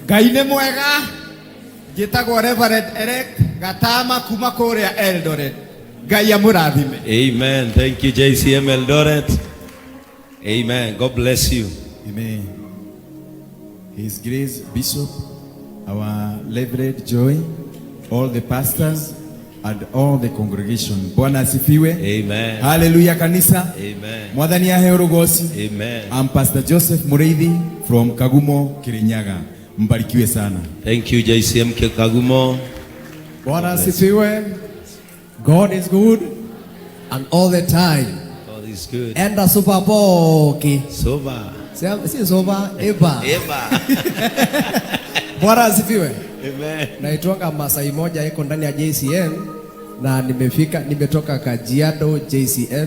Ngai nĩ mwega. Njĩtagwo Reverend Elect Gatama kuma kũrĩa Eldoret. Ngai amũrathime. Amen. Thank you, JCM Eldoret. Amen. God bless you. Amen. His Grace Bishop, our Reverend Joy, all the pastors and all the congregation. Bwana asifiwe. Amen. Hallelujah kanisa. Amen. Mwathani aheo rugoci. Amen. I'm Pastor Joseph Mureithi from Kagumo, Kirinyaga. Mbarikiwe sana. Thank you, JCM Kagumo. Bwana asifiwe. God is good and all the time. God is good. Enda Super Bowl. Sober. Si soba, eba. Eba. Bwana asifiwe. Amen. Naitwanga Masai moja iko ndani ya JCM na nimefika, nimetoka Kajiado JCM.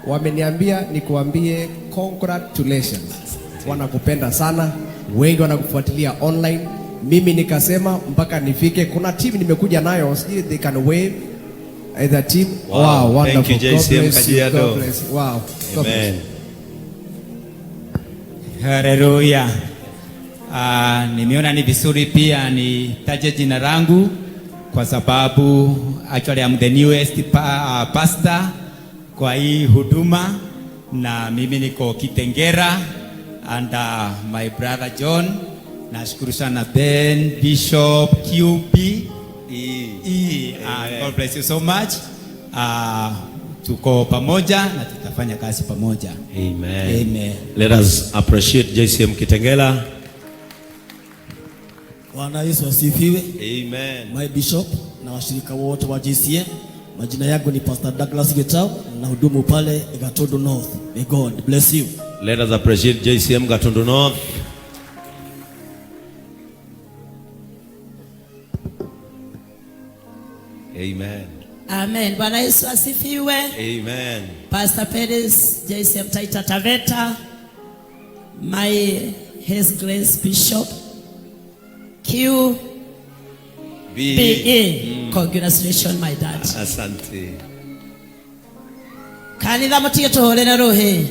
Wameniambia nikuambie congratulations. Wanakupenda sana, wengi wanakufuatilia online. Mimi nikasema mpaka nifike. Kuna team nimekuja nayo, sijui they can wave either team. Wow. Wow, Thank wonderful. you, JCM God bless you. Kajiado. God bless you. Wow. God bless Amen. you. Haleluya. Nimeona ni vizuri pia nitaje jina langu kwa sababu actually I'm the newest pastor kwa hii huduma na mimi niko Kitengera and my brother John. Nashukuru sana Ben Bishop QB E. E. God bless you so much. Tuko pamoja na tutafanya kazi pamoja. Amen. Amen. Let us appreciate JCM Kitengela. Bwana Yesu asifiwe. Amen. My bishop na washirika wote wa JCM. Majina yangu ni Pastor Douglas Getau na hudumu pale Gatundu North. May God bless you. Let us appreciate JCM Gatundu North. Amen. Amen. Bwana Yesu asifiwe. Amen. Pastor Perez, JCM Taita Taveta, my His Grace Bishop, Q B. B E. Congratulations my dad. Asante. Kanitha mutige tuhurire ruhi.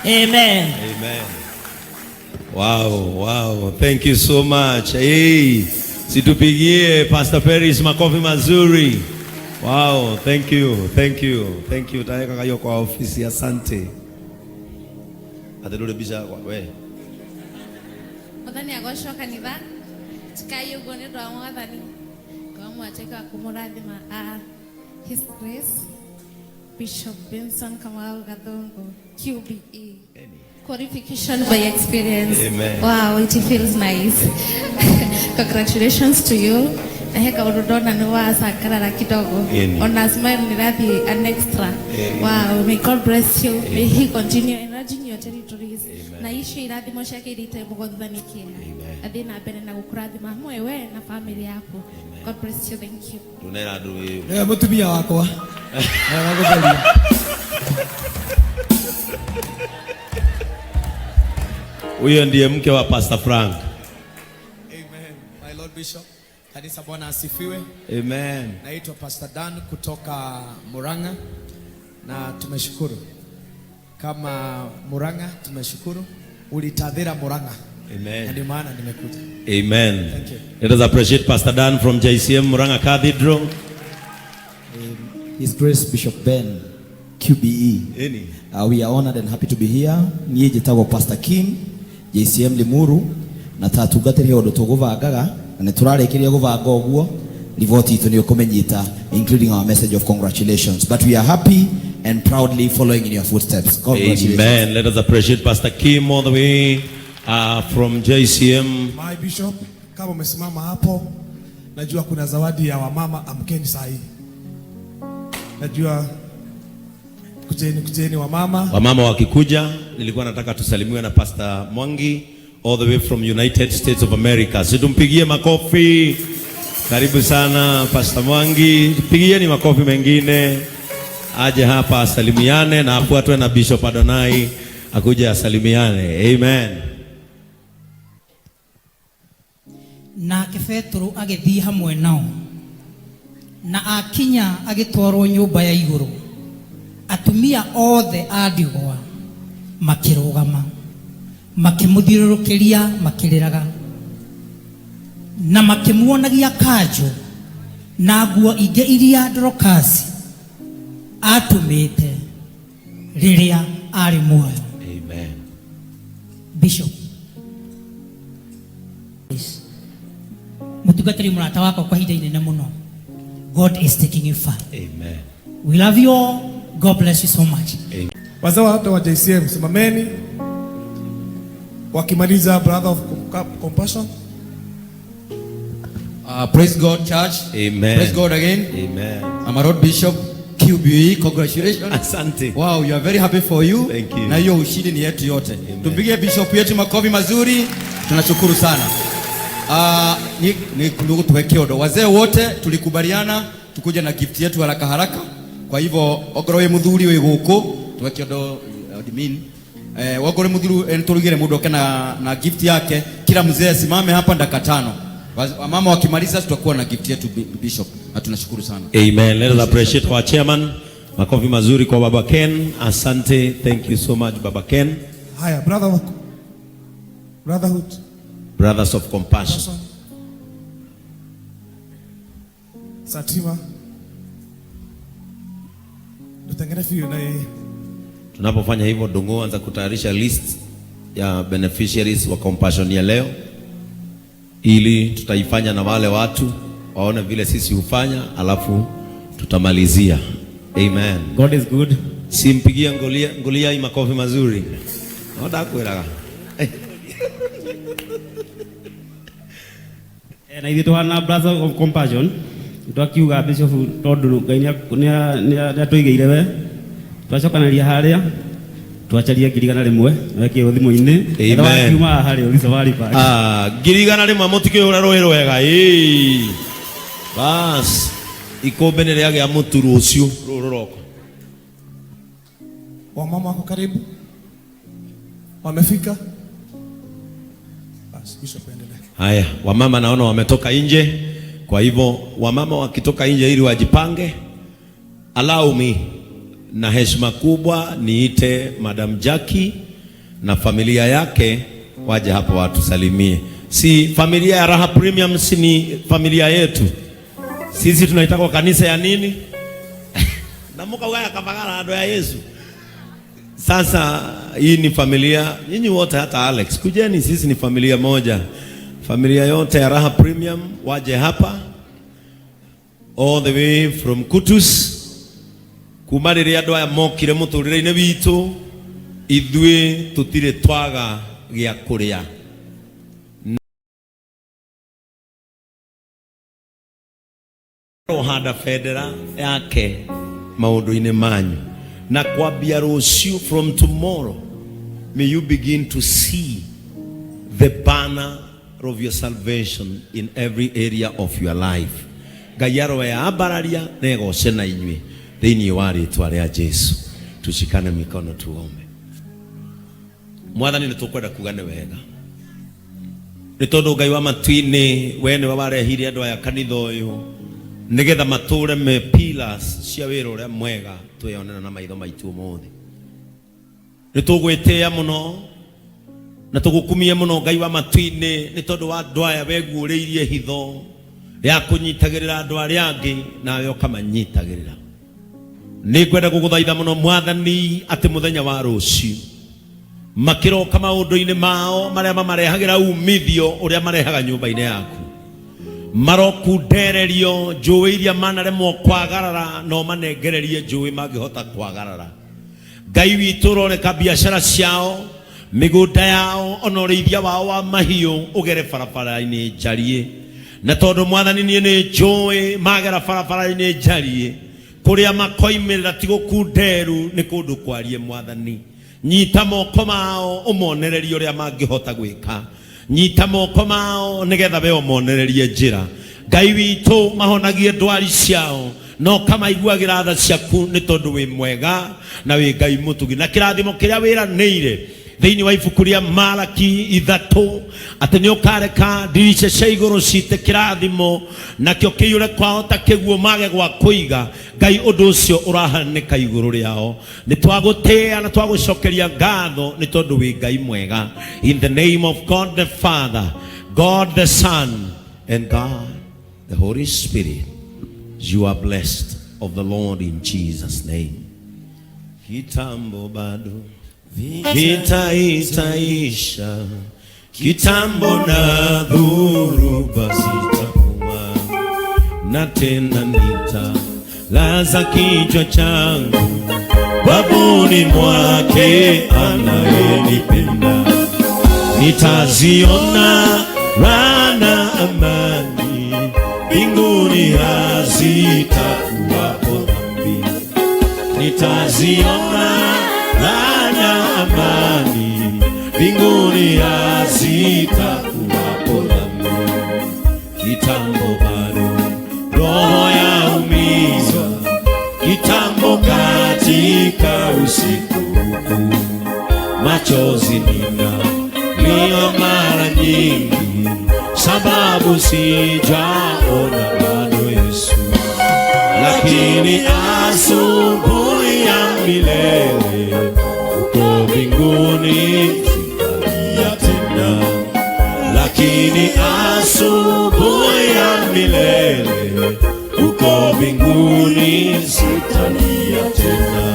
Amen. Amen. Wow, wow. Thank you so much. Hey, situpigie Pastor Peris makofi mazuri. Wow, thank you. Thank you. Thank you. Taweka kayo kwa ofisi, asante. Aterure bisha kwa we. Mwathani agocwo kanitha tikai ũguo nĩ ũndũ wa mwathani ngamwatĩka wa kũmũrathima. His Grace Bishop Benson Kamau Gathungu QBE. Qualification by experience. Amen. Wow, it feels nice. Congratulations to you. Na he kaũndũ ndona nĩ wacangarara kidogo. Ĩni. Ona smile nĩ rathiĩ an extra. Ĩni. Wow, may God bless you. May he continue enlarging your territories. Na icio irathimo ciake iria itemũgothania kĩeha. Amen. Athiĩ na mbere na gũkũrathima hamwe we na family yaku. God bless you. Thank you. Tunera andũ ĩyo. Nĩwe mũtumia wakwa. Nĩwe Huyo ndiye mke wa Pastor Frank. Amen. My Lord Bishop, kanisa Bwana asifiwe. Amen. Naitwa Pastor Dan kutoka Murang'a na tumeshukuru kama Murang'a, tumeshukuru ulitadhira Murang'a. Amen. Na ndio maana nimekuja. Amen. Thank you. Let us appreciate Pastor Dan from JCM Murang'a Cathedral. His Grace Bishop Ben QBE. Any. We are honored and happy to be here. Niĩ njĩtagwo Pastor Kim JCM Limuru na ta atungatĩri ũndũ tũgũbangaga na nĩ tũrarĩkĩria gũbanga ũguo riboti itũ nĩ ũkũmĩnyita, including our message of congratulations, but we are happy and proudly following in your footsteps. Congratulations. Amen. Let us appreciate Pastor Kim all the way from JCM. My Bishop, kama umesimama hapo, najua kuna zawadi ya wamama, amkeni saa hii. Najua kujeni, kujeni wamama. Wamama wakikuja, nilikuwa nataka tusalimiwe na Pastor Mwangi all the way from United States of America. Si tumpigie makofi. Karibu sana Pastor Mwangi. Pigieni makofi mengine. Aje hapa asalimiane na afuatwe na Bishop Adonai akuje asalimiane. Amen. Nake Petero agĩthiĩ hamwe nao na akinya agĩtwarwo nyũmba ya igũrũ. Atumia othe a ndigwa makĩrũgama makĩmũthiũrũrũkĩria makĩrĩraga. Na makĩmuonagia kanjũ na nguo ingĩ iria Dorokasi atumĩte rĩrĩa arĩ muoyo. Amen. Bishop, mũtungatĩri mũrata wakwa kwa ihinda inene mũno, God is taking you far. Amen. We love you all. God bless you so much. Wazee wote wa JCM simameni, wakimaliza Brother of Compassion. Praise God, church. Amen. Praise God again. Amen. I'm a road bishop, QBE. Congratulations. Asante. Wow, you are very happy for you. Thank you. Na hiyo ushindi ni yetu yote. Tumpigie bishop yetu makofi mazuri. Tunashukuru sana. Ni ndugu tuweke odo. Wazee wote tulikubaliana tukuje na gift yetu haraka haraka. Kwa hivyo ogoro we muthuri wi guku tuweke odo admin. Ogoro muthuri nturugire mundu oke na gift yake. Kila mzee asimame hapa dakika 5. Wamama wakimaliza tutakuwa na gift yetu bishop, na tunashukuru sana. Amen. Let us appreciate our chairman. Makofi mazuri kwa Baba Ken. Asante. Thank you so much Baba Ken. Haya, Brotherhood. Brothers of Compassion. Satima. Tutengene fiyo na yeye. Tunapofanya hivyo, Dongo anza kutayarisha list ya beneficiaries wa Compassion ya leo, ili tutaifanya na wale watu waone vile sisi hufanya, alafu tutamalizia. Amen. God is good. Simpigie ngolia hii makofi mazuri. Ndakwiraga. Na ithuĩ tũhana Brothers of Compassion twakiuga Bishop tondu Ngai nĩatũigĩire we twacokanĩria harĩa twacaria 100,000 wekĩrwo thimũ-inĩ. Amen. Wakiuma haha rĩ ũthiĩ Safari Park. 100,000 mũtikĩhũra rũĩ rwega. Ĩĩ. Bas, ikũmbĩ nĩ rĩagĩa mũtu rũciũ rũrũ rũroka. Wamama wako karibu, wamefika. Bas, Bishop endelea. Haya, wamama naona wametoka nje. Kwa hivyo wamama wakitoka nje ili wajipange, allow me na heshima kubwa niite Madam Jackie na familia yake waje hapo watusalimie. Si familia ya Raha Premium, si ni familia yetu. Sisi tunaita kwa kanisa ya nini? Na mukauga kafagara ndo ya Yesu. Sasa hii ni familia, nyinyi wote hata Alex, kujeni, sisi ni familia moja. Familia yote ya Raha Premium waje hapa all the way from Kutus. Kuma rĩrĩa andũ aya mokire mũtũrĩre-inĩ witũ, ithuĩ tũtirĩ twaga gĩa kũrĩa. Handa bendera yake maũndũ-inĩ manyu, na kwambia rũciũ, from tomorrow may you begin to see the banner of your salvation in every area of your life. Ngai aroyambararia na egoce na inyuĩ thĩinĩ wa rĩtwa rĩa Jesu. Tushikane mikono tuombe. Mwathani, nĩtũkwenda kuga nĩ wega, nĩ tondũ Ngai wa matu-inĩ we nĩwe warehire andũ aya kanitha ũyũ nĩgetha matũre me pillars cia wĩra ũrĩa mwega twĩyonera na maitho maitũ ũmũthĩ. Nĩtũgwĩtĩĩa mũno na tũgũkumie mũno Ngai wa matu-inĩ nĩ tondũ wa andũ aya weguũrĩirie hitho ya kũnyitagĩrĩra andũ arĩa angĩ nawe ũkamanyitagĩrĩra. Nĩngwenda gũgũthaitha mũno Mwathani atĩ mũthenya wa rũciũ makĩroka maũndũ-inĩ mao marĩa mamarehagĩra umithio ũrĩa marehaga nyũmba-inĩ yaku, marokundererio njũĩ iria manaremwo kwagarara no manengererie njũĩ mangĩhota kwagarara. Ngai witũ ũroreka biacara ciao, mĩgũnda yao, ona ũrĩithia wao wa mahiũ ũgere barabara-inĩ njariĩ, na tondũ Mwathani niĩ nĩ njũĩ magera barabara-inĩ njariĩ kũrĩa makoimĩrĩra ti gũkunderu nĩ kũndũ kwarie. Mwathani, nyita moko mao ũmonererie ũrĩa mangĩhota gwĩka, nyita moko mao nĩgetha we ũmonererie njĩra. Ngai witũ mahonagie ndwari ciao no kamaiguagĩra tha ciaku nĩ tondũ wĩ mwega na wĩ Ngai mũtugi, na kĩrathimo kĩrĩa wĩranĩire thĩinĩ wa ibuku rĩa Malaki 3 atĩ nĩ ũkareka ndirica cia igũrũ cite kĩrathimo nakĩo kĩiyũre kwao ta kĩguũ mage gwa kũiga. Ngai, ũndũ ũcio ũrahanĩka igũrũ rĩao. Nĩ twagũtĩĩa na twagũcokeria ngatho nĩ tondũ wĩ Ngai mwega. In the name of God the Father, God the Son, and God, the Holy Spirit. You are blessed of the Lord in Jesus' name. Kitambo bado vita itaisha, kitambo na dhuruba zitakuwa, na tena nitalaza kichwa changu babuni mwake anayenipenda. Nitaziona rana amani, mbinguni hazitakuwapo dhambi. Nitaziona rana amani, mbinguni hazitakuwapo dhambi. Kitambo bado roho yaumiza, kitambo katika usiku kuu, machozi nina lia mara nyingi, sababu sijaona bado Yesu. Lakini asubuhi ya milele uko mbinguni sitalia tena. Lakini asubuhi ya milele uko mbinguni sitalia tena.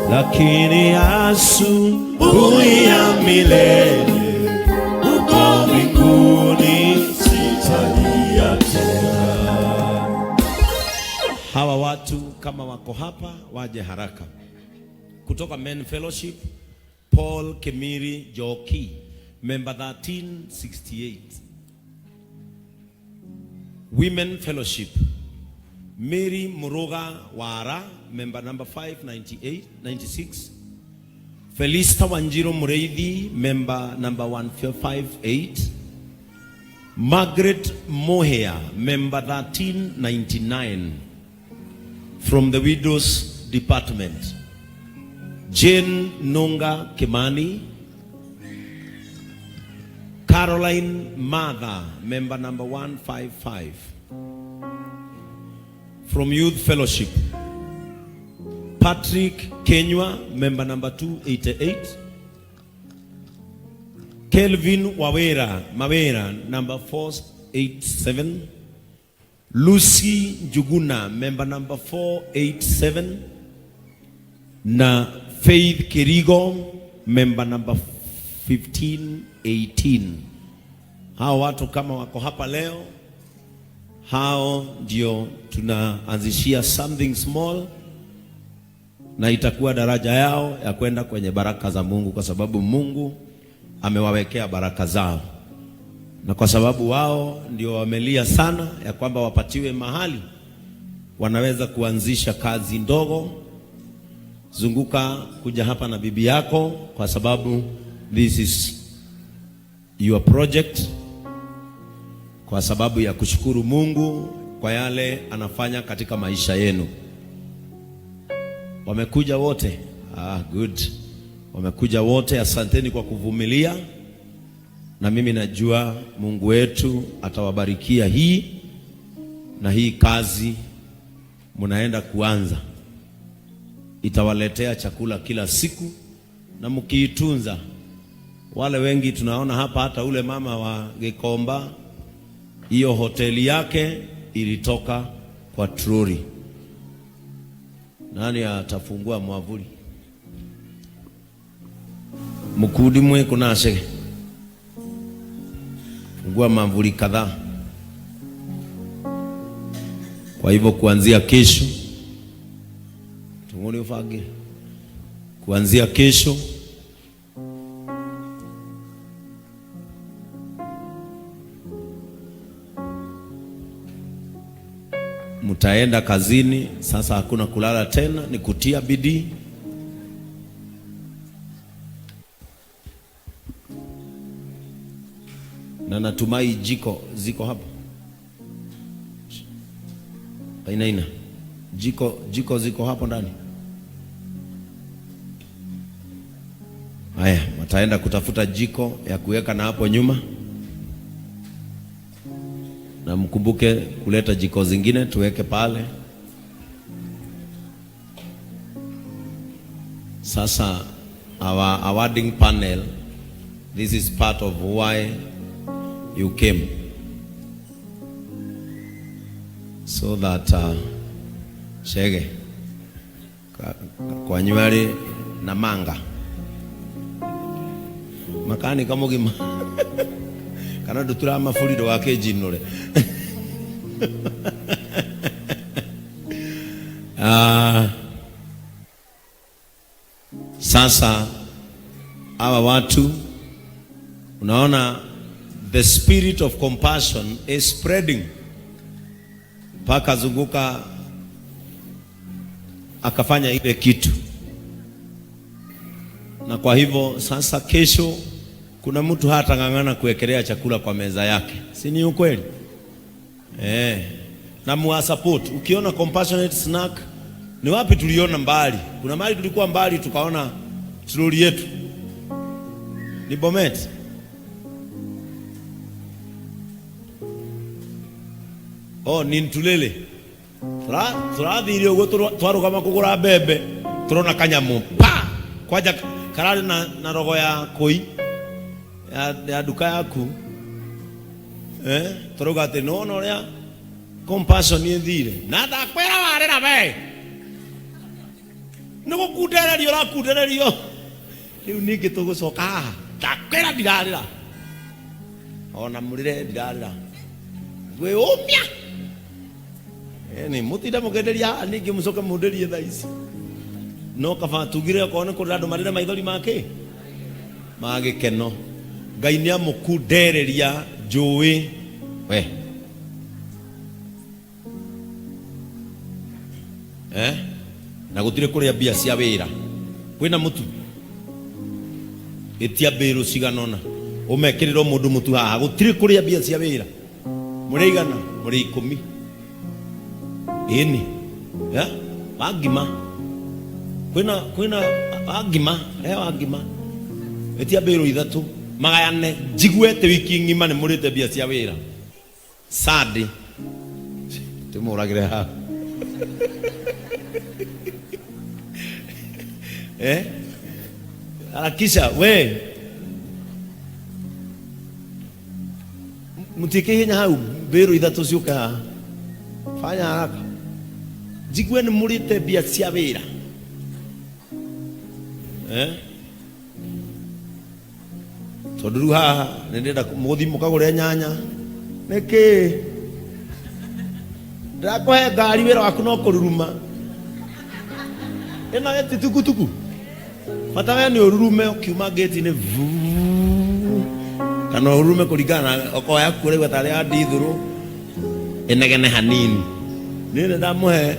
Lakini asubuhi ya milele uko mbinguni sitalia tena. Hawa watu kama wako hapa waje haraka. Kutoka Men Fellowship, Paul Kemiri Joki, member 1368. Women Fellowship, Mary Muruga Wara, member number 598, 96. Felista Wanjiro Mureithi, member number 1458. Margaret Mohea, member 1399, from the Widows Department. Jane Nonga Kimani. Caroline Mather, member number 155, from Youth Fellowship. Patrick Kenywa, member number 288. Kelvin Wawera, Mawera, number 487. Lucy Njuguna, member number 487. Na Faith Kirigo, member number 1518. Hao watu kama wako hapa leo, hao ndio tunaanzishia something small, na itakuwa daraja yao ya kwenda kwenye baraka za Mungu, kwa sababu Mungu amewawekea baraka zao, na kwa sababu wao ndio wamelia sana ya kwamba wapatiwe mahali wanaweza kuanzisha kazi ndogo. Zunguka kuja hapa na bibi yako, kwa sababu this is your project, kwa sababu ya kushukuru Mungu kwa yale anafanya katika maisha yenu. Wamekuja wote. Ah, good. Wamekuja wote, asanteni kwa kuvumilia. Na mimi najua Mungu wetu atawabarikia hii na hii kazi mnaenda kuanza itawaletea chakula kila siku, na mkiitunza, wale wengi tunaona hapa, hata ule mama wa Gikomba, hiyo hoteli yake ilitoka kwa troli. Nani atafungua mwavuli? Mukudi mwe kuna shege. Fungua mwavuli kadhaa. Kwa hivyo kuanzia kesho, tungoni ufage. Kuanzia kesho mtaenda kazini. Sasa hakuna kulala tena, ni kutia bidii. Na natumai jiko ziko hapo. Aina ina. Jiko ziko hapo ndani. Haya, wataenda kutafuta jiko ya kuweka na hapo nyuma. Na mkumbuke kuleta jiko zingine tuweke pale. Sasa our awarding panel, this is part of why you came. So that Chege kwanyu arĩ na manga makanika mũgima kana ndutura maburi ndũgakĩnjinũre. Sasa hawa watu unaona the spirit of compassion is spreading mpaka zunguka akafanya ile kitu, na kwa hivyo sasa kesho kuna mtu hatang'ang'ana kuwekelea chakula kwa meza yake, si ni ukweli? Na muwa support. Ukiona compassionate snack ni wapi tuliona mbali? Kuna mahali tulikuwa mbali tukaona troli yetu ni Bomet. Oh, ni Ntulele. Turathire uguo twarugama kugura mbembe turona kanyamu pa kwanja karari na rogo ya koi ya duka yaku turauga ati nona uria compassion ithire na ndakwira warira we ni gukundererio urakundererio riu ningi tugucoka haha ndakwira ndirarira ona murire ndirarira ngwiyumia. Ni mutinda mukenderia ningi mucoke munderie thaa ici no kaba tugire okorwo ni kurira andu marire maithori make ma gikeno. Ngai ni amukundereria njui we na gutire kuria mbia cia wira kwina mutu itia mbiru ciganona umekirira mundu mutu haha gutire kuria mbia cia wira muri igana muri 10 ini ya wangima kwina wangima wangima etia mbiru ithatu magayane njiguete wiki ng'ima ni murite mbia cia wira sadi tumuragire ha harakisha we mutike hinya hau mbiru ithatu ciuke haha fanya haraka njigue ni murite mbia cia wira tondu riu haha nindenda muthi mukagure nyanya niki ndirakuhe ngari wira waku no kururuma ino eti tukutuku bata we ni ururume ukiuma ngeti-inĩ vuu kana ururume kuringana na okorwo yaku ũraigua tarĩ ya ndithũrũ inegene hanini niĩ nĩ ndamũhe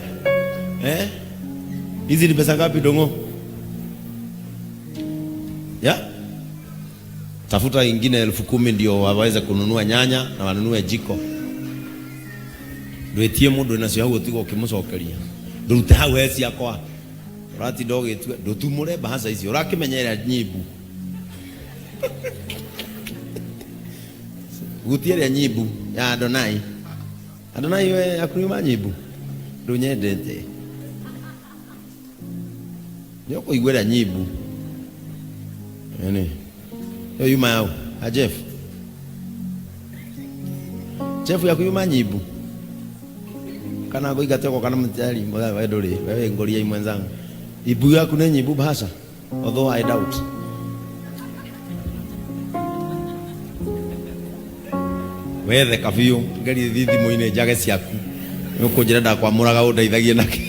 hizi ni pesa ngapi dongo ya tafuta ingine 10,000 ndio waweze kununua nyanya na wanunue jiko ndwitie mundu nacio hau utigo ukimucokeria ndurute hau he ciakwa uratinda ugitua ndutumure mbahaca icio urakimenyera nyimbu gutie ria nyimbu ya Adonai Adonai we yaku nyimbu ndunyendete ni ukuiguira nyimbu yani yo yuma yao a Jeff Jeff yaku yuma nyimbu kana ngoigate oko kana mtari we nduri wewe ngoria mwenzangu ibu yaku ni nyimbu bahasha although I doubt wethe kabiu ngerie thi thimu-inĩ njage ciaku nĩ ũkũnjĩra ndakwamũraga ũndeithagie nake.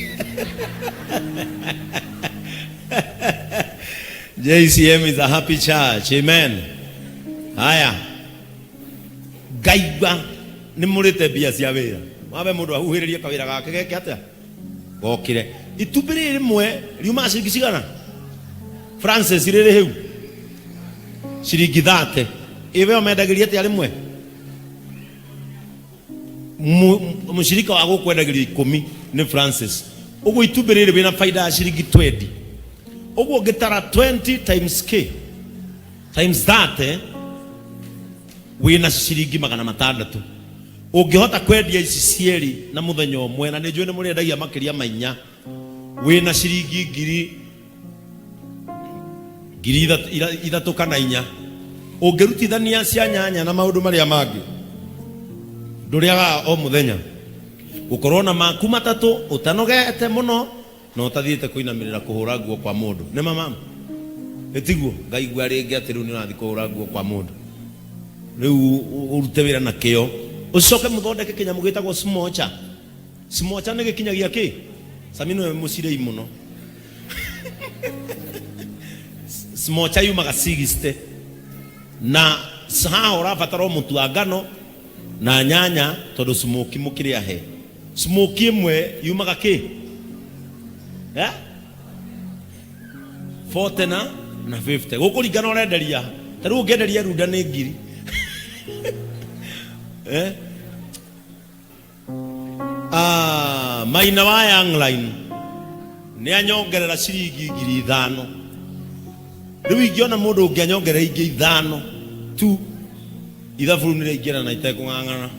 JCM is a happy church. Amen. Haya ngaigua nĩ mũrĩte mbia cia wĩra wabe mũndũ ahuhĩrĩrie kawĩra gake geke atĩa gokire itumbĩ rĩrĩ rĩmwe riumaga ciringi cigana Francis rĩrĩ hĩu ciringi 30 ĩwe ũmendagĩria atĩa rĩmwe mushirika wa gukwendagĩrio 10 nĩ Francis uguo itumbĩ rĩrĩ wĩna faida ya ciringi 20 uguo ũngĩtara 20 times k times 30 wĩna ciringi 600 ũngĩhota kwendia ici cierĩ na mũthenya ũmwe na nĩ njũĩ nĩ mũrĩendagia makĩria ma 4 wĩna ciringi ngiri 3 kana 4 ũngĩrutithania cia nyanya na maũndũ marĩa mangĩ ndũrĩaga o mũthenya Gukorwo na maku matatu utanogete muno na utathiite kuinamirira kuhura nguo kwa mundu. Ni mama? Itiguo ngaigua ringi ati riu ni urathi kuhura nguo kwa mundu. Riu urute wira na kio. Ucoke muthondeke kinyamu gitagwo smocha. Smocha ni gikinyagia ki? Sami niwe mucirei muno. Smocha yumaga 60 na haha ũrabatara o mũtu wa ngano na nyanya tondũ smoki mũkĩrĩ ahe smoki ĩmwe yumaga kĩ eh? 40 na 50 gũkũringana ũrenderia ta rĩu ũngĩenderia runda nĩ ngiri eh? Ah, maina wa Young Line nĩ anyongerera ciringi 5,000 rĩu ingĩona mũndũ ũngĩ anyongerera ingĩ 5 tu ithabu rĩu nĩrĩaingĩra na itekũng'ang'ana.